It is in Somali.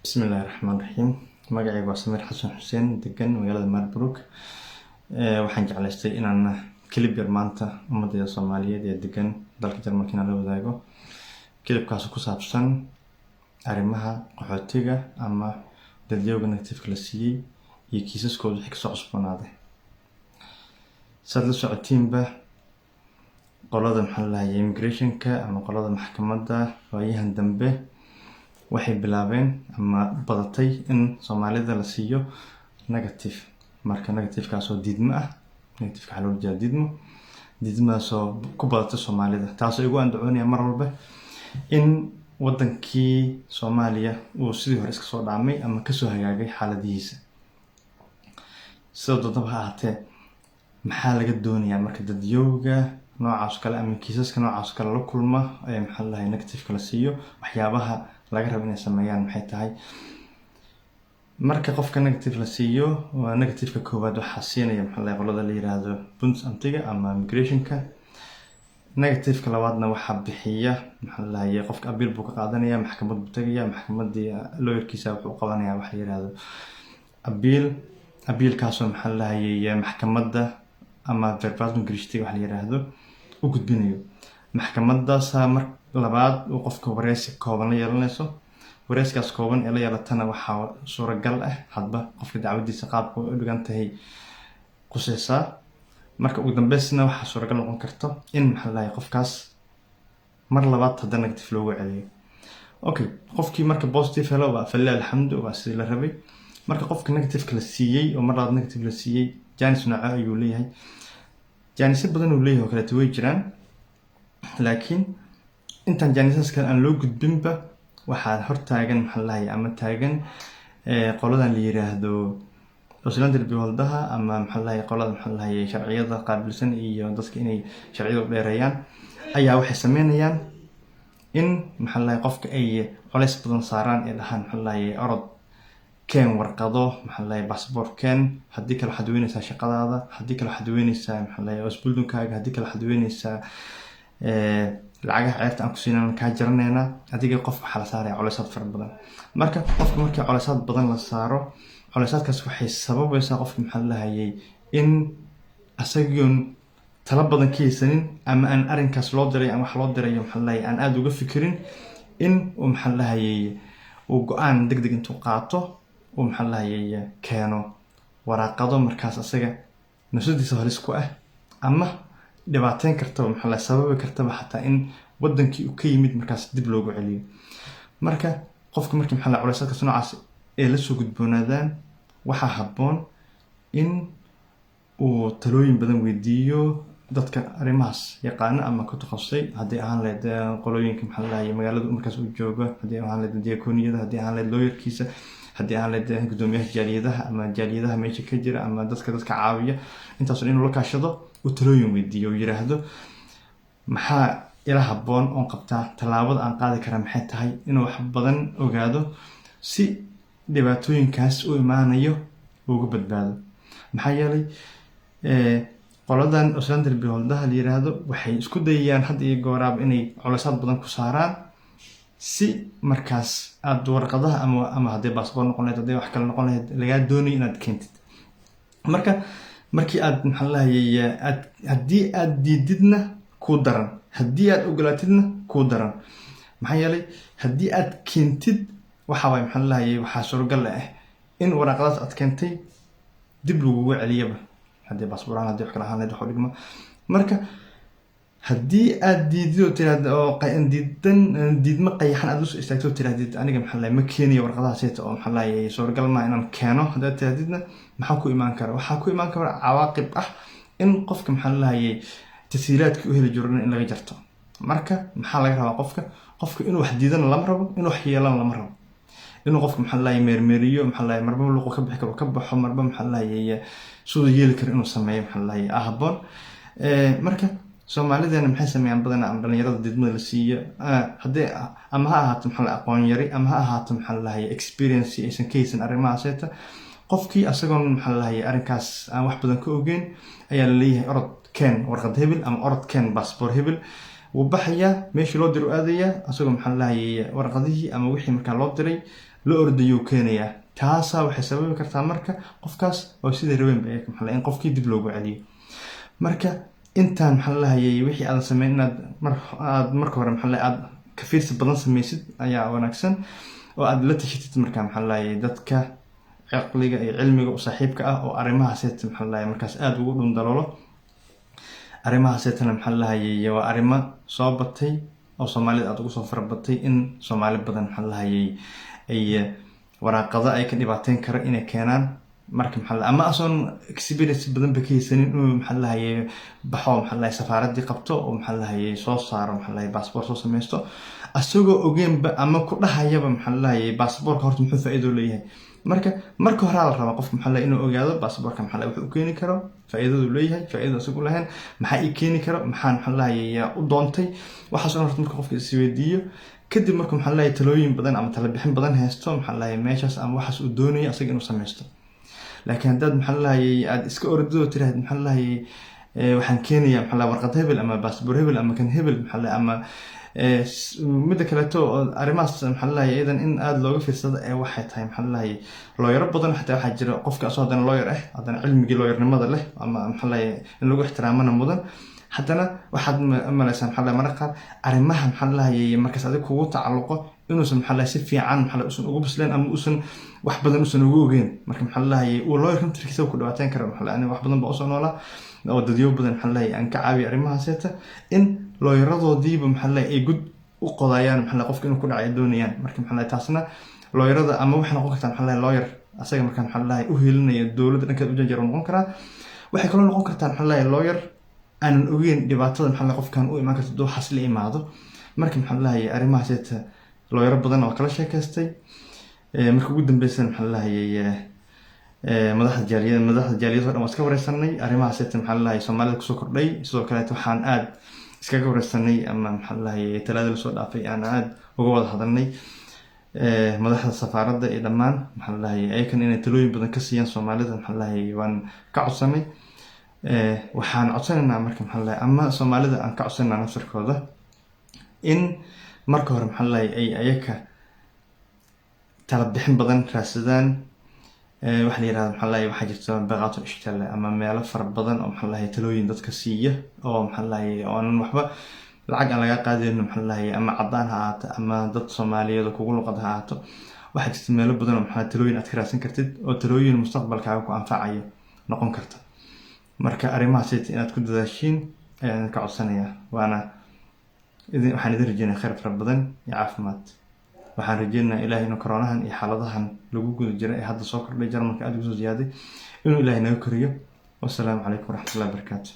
Bismillahi Raxmaan Raxiim. Magacayga waa Samiir Xasan Xuseen, degan magaalada Marburg. Waxaan jeclaystay inaan clip yar maanta ummadda Soomaaliyeed ee degan dalka Jarmalka inaan la wadaago. Clipkaas ku saabsan arrimaha qaxootiga ama dadyowga negativeka la siiyey iyo kiisaskooda wixii kasoo cusboonaaday. Saad la socotiinba, qolada, maxaa la lahayay, immigrationka ama qolada maxkamadda, waayahan dambe waxay bilaabeen ama badatay in Soomaalida la siiyo negative. Marka negativekaasoo diidmo ah, negativeka waxaa loola jeeda diidmo, diidmadaasoo ku badatay Soomaalida, taasoo igu andacoonaya mar walba in wadankii Soomaaliya uu sidii hore iska soo dhaamay ama kasoo hagaagay xaaladihiisa. Sidoo doodaba ha ahaatee, maxaa laga doonayaa marka dadyowga noocaas kale ama kiisaska noocaas kale la kulma ee, maxaa la dhahay, negativeka la siiyo? Waxyaabaha laga rabo inay sameeyaan maxay tahay? Marka qofka negative la siiyo, waa negativeka koowaad waxaa siinaya, maxaa la dhahay, qolada la yiraahdo Bundesamtiga ama immigrationka. Negativeka labaadna waxaa bixiya, maxaa la dhahayay, qofka appeal buu ka qaadanaya, maxkamad buu tagaya, maxkamadii lawyerkiisa wuxuu qabanaya waxa la yiraahdo appeal. Appealkaasoo, maxaa la dhahayay, maxkamadda ama Verwaltungsgerichtiga waxa la yiraahdo u gudbinayo. Maxkamadaasa mar labaad uu qofka wareysi kooban la yeelanayso. Wareysigaas kooban ee la yeelatana waxaa suuragal ah hadba qofka dacwadiisa qaabka u dhigan tahay quseysaa. Marka ugu dambeysna waxaa suuragal noqon karto in, maxaa la dhahay, qofkaas mar labaad haddana negative loogu celiyo. Okay, qofkii marka positive helo, waa falilah alxamdu, waa sidii la rabay. Marka qofka negativeka la siiyey oo mar labaad negative la siiyey, chance nooco ayuu leeyahay? Chanceyo badan uu leeyahay oo kaleeto way jiraan, laakiin intaan chancesaas kale aan loo gudbinba, waxaa hortaagan, maxaa la dhahay, ama taagan qoladan la yiraahdo Ausländerbehördeha ama, maxaa la dhahay, qolada, maxaa la dhahay, sharciyada qaabilsan iyo dadka inay sharciyada u dheereeyaan ayaa waxay sameynayaan in, maxaa la dhahay, qofka ay culays badan saaraan ee dhahaan, maxaa la dhahay, orod keen warqado, maxaa la dhahay, passport keen, haddii kale waxaad weynaysaa shaqadaada, haddii kale waxaad weynaysaa, maxaa la dhahay, Ausbildungkaaga, haddii kale waxaad weynaysaa lacagaha ceerta aan ku siinana kaa jaranaynaa adiga. Qof waxaa la saaraya culaysaad fara badan. Marka qofka markii culaysaad badan la saaro, culaysaadkaas waxay sababaysaa qofka, maxaa la dhahayay, in asagoon talo badan ka haysanin ama aan arrinkaas loo diray ama wax loo dirayo, maxaa la dhahayay, aan aada uga fikirin, in uu, maxaa la dhahayay, uu go-aan deg deg intuu qaato uu, maxaa la dhahayay, keeno waraaqado markaas asaga nafsadiisa halis ku ah ama dhibaateyn kartaba, maxaa la sababi kartaba xataa in wadankii uu ka yimid markaas dib loogu celiyo. Marka qofka markii, maxaa la, culaysaadkaas noocaas ee lasoo gudboonaadaan, waxaa habboon in uu talooyin badan weydiiyo dadka arrimahaas yaqaano ama ku takhasusay, haddii ahaan lahayd qolooyinka, maxaa la dhahayay, magaalada markaas uu joogo, haddii ahaan lahayd diakooniyada, haddii ahaan lahayd lawyerkiisa, haddii ahaan lahayd guddoomiyaha jaaliyadaha ama jaaliyadaha meesha ka jira ama dadka caawiya. Intaas inuu la kaashado, uu talooyin weydiiyo, uu yiraahdo: maxaa ila habboon oon qabtaa? Tallaabada aan qaadi karaa maxay tahay? Inuu wax badan ogaado si dhibaatooyinkaas u imaanayo uga badbaado. Maxaa yeelay, qoladan Ausländerbehördeha la yiraahdo waxay isku dayayaan had iyo gooraaba inay culaysaad badan ku saaraan si markaas aada warqadaha ama hadday baasboor noqon lahayd, hadday wax kale noqon lahayd, lagaa doonayo inaad keentid. Marka markii aad, maxaa la lahayay, aad haddii aad diididna kuu daran, haddii aad ogolaatidna kuu daran. Maxaa yeelay, haddii aad keentid, waxa waay, maxaa la lahayay, waxaa suuragal ah in waraaqadaas aad keentay dib lagugu celiyaba, haddii baasboor ahaan, haddii wax kale ahaan lahayd, wax u dhigma. Marka haddii aad diidid oo tiraahdo oo diidan, diidmo qayaxan aad usoo istaagto oo tirahdid: aniga, maxaa la, ma keenayo warqadaha seeta oo, maxaa lahayay, suuragal maa inaan keeno, haddaad tirahdidna, maxaa ku imaan kara? Waxaa ku imaan kara cawaaqib ah in qofka, maxaa la lahayay, tasiilaadka u heli jirana in laga jarto. Marka maxaa laga rabaa qofka? Qofka inuu wax diidana lama rabo, inuu wax yeelana lama rabo. Inuu qofka, maxaa la lahayay, meermeeriyo, maxaa la lahayay, marba luqu ka bixi karo ka baxo, marba, maxaa la lahayay, siduu yeeli karo inuu sameeyo, maxaa la lahayay, ah habboon. Marka Soomaalideena maxay sameeyaan badanaa, ama dhalinyarada diidmada la siiyo? Haddii ama ha ahaato, maxaa la, aqoon yari, ama ha ahaato, maxaa la lahayay, experience aysan ka haysan arrimahaaseta, qofkii asagoon, maxaa la lahayay, arrinkaas aan wax badan ka ogeyn ayaa la leeyahay: orod keen warqad hebel ama orod keen passport hebel. Wuu baxayaa, meeshii loo diray u aadayaa, asagoo, maxaa la lahayay, warqadihii ama wixii markaa loo diray la ordayuu keenayaa. Taasaa waxay sababi kartaa marka qofkaas oo siday rabeenba maxaa in qofkii dib loogu celiyo. Marka intaan, maxaa la lahayay, wixii aadan sameyn inaad mar aad marka hore, maxaa la, aad ka fiirsi badan sameysid ayaa wanaagsan, oo aad la tashatid marka, maxaa la lahayay, dadka caqliga iyo cilmiga u saaxiibka ah oo arrimahaas, maxaa la lahayay, markaas aada ugu dhundaloolo arrimahaasetana. Maxaa la lahayay, waa arrimo soo batay oo Soomaalida aada ugu soo farabatay, in Soomaali badan, maxaa la lahayay, ay waraaqado ay ka dhibaateyn karo inay keenaan. Marka, maxaa ama asoon experience badan ba ka haysanin inuu, maxaa la lahayay, baxo, maxaa la lahayay, safaaradii qabto oo, maxaa la lahayay, soo saaro, maxaa la lahayay, baasboor soo sameysto, asagoo ogeenba ama ku dhahayaba, maxaa la lahayay, baasboorka horta muxuu faa'iido leeyahay. Marka marka horaa la rabaa qofka, maxaa la, inuu ogaado baasboorka, maxaa la, wuxuu u keeni karo, faa'iidadu leeyahay, faa'iidada isagu lahayn, maxaa ii keeni karo, maxaan, maxaa la lahayay, u doontay. Waxaas oo horta marka qofka isweydiiyo kadib, marka, maxaa la lahayay, talooyin badan ama tala bixin badan haysto, maxaa la lahayay, meeshaas ama waxaas uu doonayo asaga inuu sameysto. Laakiin haddaad, maxaa la lahayay, aada iska ordidoo tiraahd, maxaa la lahayay, waxaan keenayaa, maxaa la, warqad hebel ama baasboor hebel ama kan hebel, maxaa la, ama midda kaleeto oo arrimahaas, maxaa la lahayay, iyadan in aada looga fiirsado ee waxay tahay, maxaa la lahayay, looyaro badan xataa waxaa jira qofka asoo haddana lawyer ah, haddana cilmigii lawyernimada leh ama, maxaa la lahayay, in lagu ixtiraamana mudan, haddana waxaad malaysaa, maxaa la, mararka qaar arrimaha, maxaa la lahayay, markaas adig kugu tacalluqo inuusan, maxaa la, si fiican, maxaa la, usan ugu bisleen ama usan wax badan usan ugu ogeyn. Marka, maxaa la lahayay, uu lawyer naftirkiisa ku dhawaateyn karo. Maxaa la, aniga wax badan baa usoo noolaa oo dadyo badan, maxaa la lahayay, aan ka caawiya arrimahaaseta, in looyaradoodiiba, maxaa la lahayay, ay gud u qodayaan, maxaa la, qofka inuu ku dhacay ay doonayaan. Marka, maxaa la lahayay, taasna looyarada ama waxay noqon kartaa, maxaa la lahayay, lawyer asaga marka, maxaa la lahayay, u helinaya dowladda dhankeed u janjeer noqon karaa. Waxay kaloo noqon kartaa, maxaa la lahayay, lawyer aanan ogeyn dhibaatada, maxaa la, qofkan u imaan karto hadduu waxaas la imaado. Marka, maxaa la lahayay, arrimahaaseta looyaro badan oo kala sheekaystay. Marka ugu dambeysana, maxaa la lahayay, madaxda jaaliyada o dhan waa iska wareysanay arrimahaaseta, maxaa la lahayay, Soomaalida kusoo kordhay. Sidoo kaleeto waxaan aada iskaga wareysanay ama, maxaa la lahayay, Talaada lasoo dhaafay aan aada uga wada hadalnay madaxda safaaradda iyo dhammaan, maxaa la lahayay, ayakan inay talooyin badan ka siiyaan Soomaalida, maxaa la lahayay, waan ka codsanay. Waxaan codsanaynaa marka, maxaa la lahayay, ama Soomaalida aan ka codsanayna nafsirkooda in marka hore, maxaa la lahayay, ay ayaka tala bixin badan raadsadaan. Waxa la yirahda, maxaa la lahayay, waxaa jirta Beratungsstelle ama meelo fara badan oo, maxaa la lahayay, talooyin dadka siiya oo, maxaa la lahayay, oonan waxba lacag aan laga qaadayno, maxaa la lahayay, ama caddaan ha ahaato ama dad Soomaaliyeed oo kugu luqad ha ahaato. Waxaa jirta meelo badan oo, maxaa, talooyin aad ka raadsan kartid oo talooyin mustaqbalkaaga ku anfacayo noqon karta. Marka arrimahaas inaad ku dadaashiin ayaan idinka codsanayaa, waana idin waxaan idin rajeynaya khayr fara badan iyo caafimaad. Waxaan rajeynayaa Ilahay inuu koroonahan iyo xaaladahan lagu guda jira ee hadda soo kordhay Jarmalka aada ugu soo ziyaaday inuu Ilahay naga koriyo. Wasalaamu calaykum waraxmatullahi wabarakaatu.